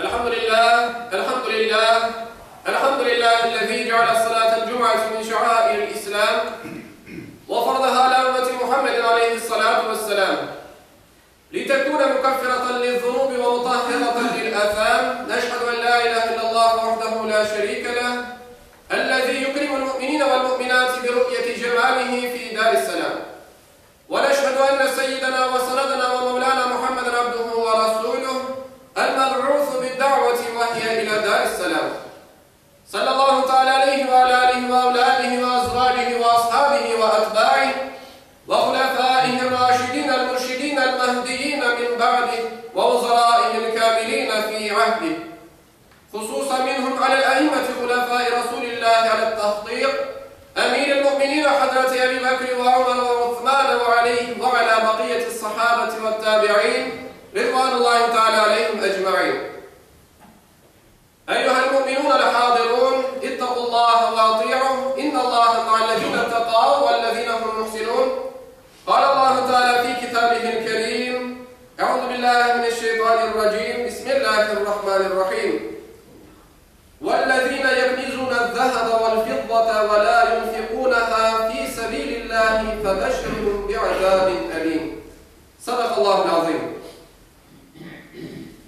الحمد لله الحمد لله الحمد لله الذي جعل الصلاة الجمعة من شعائر الإسلام وفرضها على أمة محمد عليه الصلاة والسلام لتكون مكفرة للذنوب ومطهرة للآثام نشهد أن لا إله إلا الله وحده لا شريك له الذي يكرم المؤمنين والمؤمنات برؤية جماله في دار السلام ونشهد أن سيدنا وسندنا ومولانا محمد عبده ورسوله المبعوث بالدعوة وهي إلى دار السلام صلى الله تعالى عليه وعلى آله وأولاده وأزواجه وأصحابه وأتباعه وخلفائه الراشدين المرشدين المهديين من بعده ووزرائه الكاملين في عهده خصوصا منهم على الأئمة خلفاء رسول الله على التحقيق أمير المؤمنين حضرة أبي بكر وعمر وعثمان وعليه وعلى بقية الصحابة والتابعين رضوان الله تعالى عليهم أجمعين أيها المؤمنون الحاضرون اتقوا الله وأطيعوا إن الله مع الذين اتقوا والذين هم محسنون قال الله تعالى في كتابه الكريم أعوذ بالله من الشيطان الرجيم بسم الله الرحمن الرحيم والذين يكنزون الذهب والفضة ولا ينفقونها في سبيل الله فبشرهم بعذاب أليم صدق الله العظيم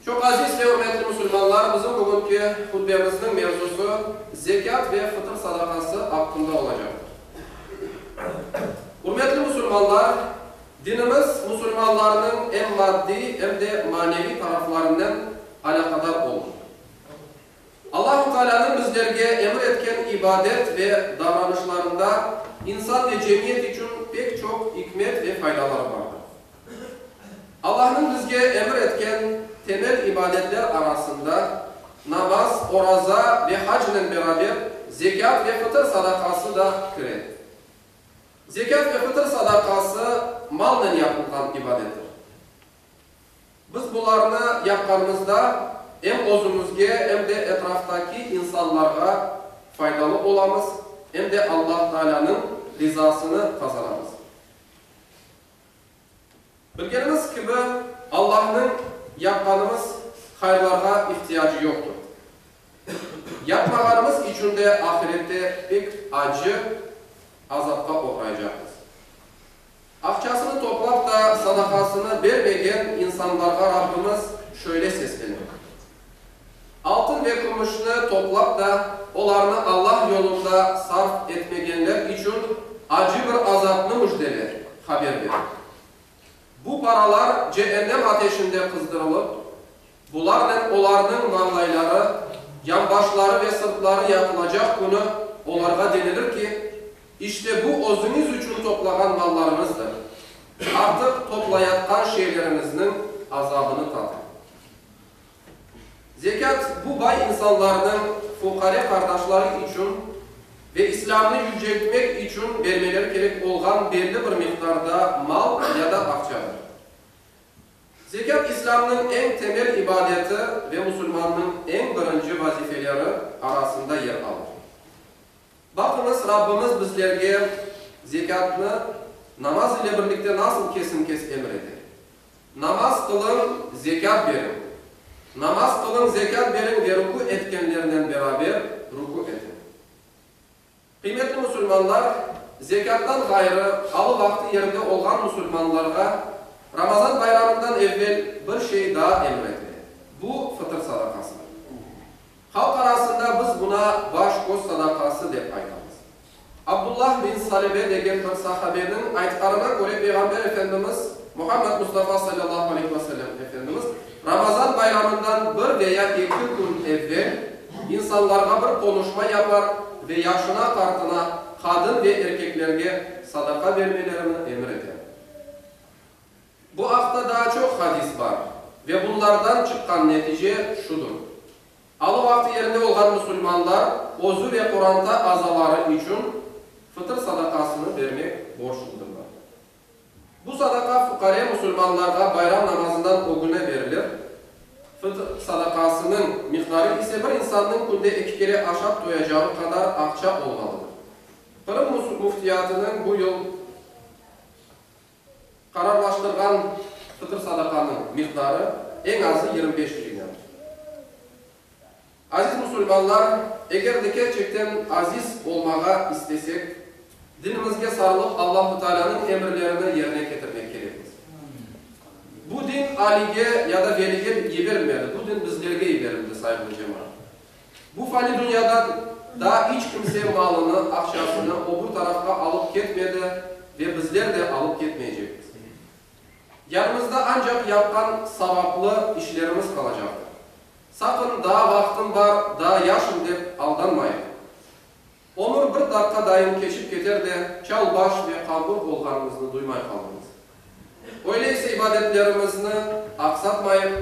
Çoq aziz ve ürmetli musulmanlar, bizim bugünki hutbemizniñ mevzusı zekât ve fıtır sadaqası aqqında olacaqtır. Ürmetli musulmanlar, dinimiz musulmanlarnıñ em maddiy, em de maneviy taraflarınen alâqadar olur. Allahu Taalânıñ bizlerge emir etken ibadet ve davranışlarında insan ve cemiyet içün pek çoq ikmet ve faydaları bardır. Allahnıñ bizge emir etken temel ibadetler arasında namaz, oraza ve hacnen beraber zekât ve fıtır sadaqası da kire. Zekât ve fıtır sadaqası malnen yapılğan ibadettir. Biz bularnı yapqanımızda em özümizge, em de etraftaki insanlarğa faydalı olamız, em de Allah Taalânıñ rizasını qazanamız. Bilgenimiz kibi, Allahnıñ yapqanımız hayırlarğa ihtiyacı yoqtır. Yapmağanımız içün de ahirette pek acı azapqa oğraycaqmız. Aqçasını toplap da sadaqasını bermegen insanlarğa Rabbimiz şöyle seslene, Altın ve kümüşni toplap da olarnı Allah yolunda sarf etmegenler içün acı bir azapnı müjdele, haber ber. Bu paralar ceennem ateşinde qızdırılıp, bularnen olarnıñ mañlayları, yanbaşları ve sırtları yaqılacaq künü olarğa denilir ki, İşte bu özüñiz içün toplağan mallarıñızdır. Artıq toplayatqan şeyleriñizniñ azabını tatıñ. Zekât, bu bay insanlarnıñ fuqare qardaşları içün ve İslâmnı yüceltmek içün bermeleri kerek olğan belli bir miqdarda mal ya da aqçadır. Zekât İslâmnıñ eñ temel ibadeti ve musulmannıñ eñ birinci vazifeleri arasında yer alır. Baqıñız, Rabbimiz bizlerge zekâtnı namaz ile birlikte nasıl kesin-kes emir ete. Namaz qılıñ, zekât beriñ. Namaz qılıñ, zekât beriñ ve ruku etkenlernen beraber ruku etiñ. Qıymetli musulmanlar, zekâttan ğayrı, alı vaqtı yerinde olğan musulmanlarğa Ramazan bayramından evvel bir şey daa emir etile. Bu, fıtır sadaqasıdır. Halq arasında biz buna baş-köz sadaqası dep aytamız. Abdullah bin Salebe degen bir sahabeniñ aytqanına köre Peyğamber Efendimiz Muhammed Mustafa salâllahu aleyhi ve sellem Efendimiz Ramazan bayramından bir veya eki kün evvel insanlarğa bir qonuşma yapar ve yaşına-qartına, qadın ve erkeklerge sadaqa bermelerini emir eter. Bu aqta daa çoq hadis bar ve bunlardan çıqqan netice şudur, alı vaqtı yerinde olğan musulmanlar özü ve qoranta azaları içün fıtır sadaqasını bermek borçludırlar. Bu sadaqa fuqare musulmanlarğa bayram namazından ögüne berilir, fıtır sadaqasınıñ miqdarı ise bir insannıñ künde eki kere aşap toyacağı qadar aqça olmalıdır. Qırım müftiyatınıñ bu yıl Qararlaştırğan fıtır sadaqanıñ miqdarı eñ azı 25 grivnâdır. Aziz musulmanlar, eger de kerçekten aziz olmağa istesek, dinimizge sarılıp Allahu Taalânıñ emirlerini yerine ketirmek kerekmiz. Bu din Alige ya da Velige yiberilmedi, bu din bizlerge yiberildi, sayğılı cemaat. Bu fani dünyadan daa iç kimse malını, aqçasını o bir tarafqa alıp ketmedi ve bizler de alıp ketmeycekmiz. Yanımızda ancaq yapqan savaplı işlerimiz qalacaqtır. Saqın, daa vaqtım bar, daa yaşım dep aldanmayıq. Ömür bir daqqa dayın keçip keter de, çal baş ve qambur olğanımıznı duymay qalırmız. Öyle ise ibadetlerimizni aqsatmayıq,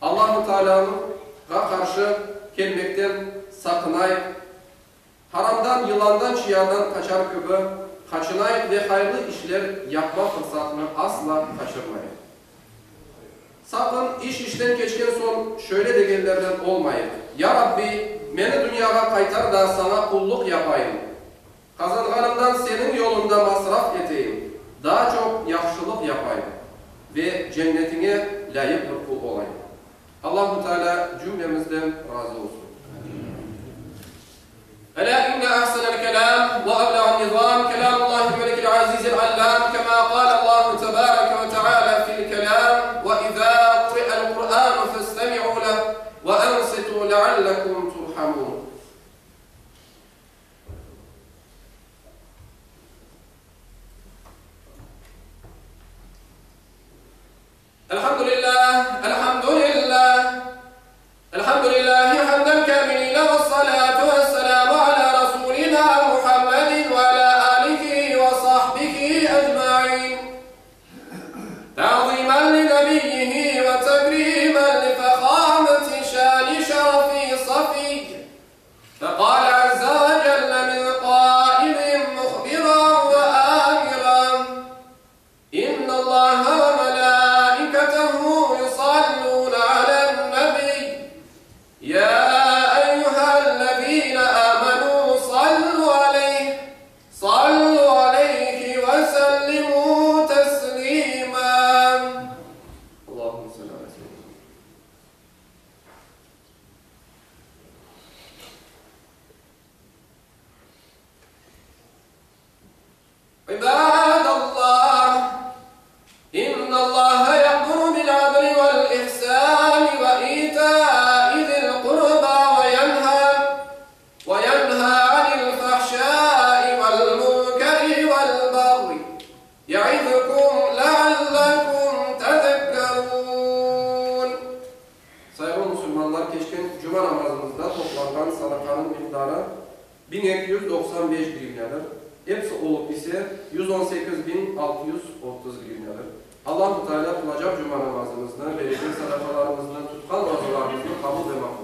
Allahu Taalâğa qarşı kelmekten saqınayıq, haramdan, yılandan, çıyandan qaçar kibi qaçınayıq ve hayırlı işler yapma fırsatını asla qaçırmayıq. Saqın, iş işten keçken soñ şöyle degenlerden olmayıq, Ya Rabbi, meni dünyağa qaytar da Saña qulluq yapayım, qazanğanımdan Seniñ yoluñda masraf eteyim, daa çoq yahşılıq yapayım ve Cennetiñe lâyıq bir qul olayım. Allahu Teala cümlemizden razı olsun. Elâ inne ahsenel kelâm ve ebleğen nizâm kelâmullâhil melikil azîzil allâm kemâ kâlellâhu tebâreke ve teâlâ fil kelâm ve izâ kuri'el Kur'ânu festemi'û leh ve ensitû leallekum turhamûn. Elhamdülillâh, elhamdülillâh, elhamdülillâhi hamden kâmilîne vessalâtu vesselâmu alâ rasûlinâ Muhammedin ve alâ âlihi ve sahbihi ecmaîn. Ta'zîmen li nebiyyihi ve tekrîmen li fehâmeti şâni şerefi safiyy. Feqâle azze ve celle min qâilin muhbiran ve âmiran. İnnallâhe ve melâiketehu yusallûne alen-nebiy, yâ eyyühellezîne âmenû sallû aleyh, sallû aleyhi ve sellimû teslîmâ. Allahümme salli alâ seyyidinâ. İbadallah, İnnallâhe ye'muru bil-adli vel-ihsâni ve itâi zil-qurbâ ve yenhâ ve yenhâ anil-fahşâi vel-munkeri vel-bagyi ye'izukum leallekum tezekkerûn. Sayğılı musulmanlar, keçken cuma namazımızda toplanğan sadaqanıñ miqdarı 1295 grivnâdır, episi olıp ise 118630 grivnâdır. Allahu Teala qılacaq cuma namazımıznı, berecek sadaqalarımıznı, tutqan orazalarımıznı qabul ve maqbul etsin.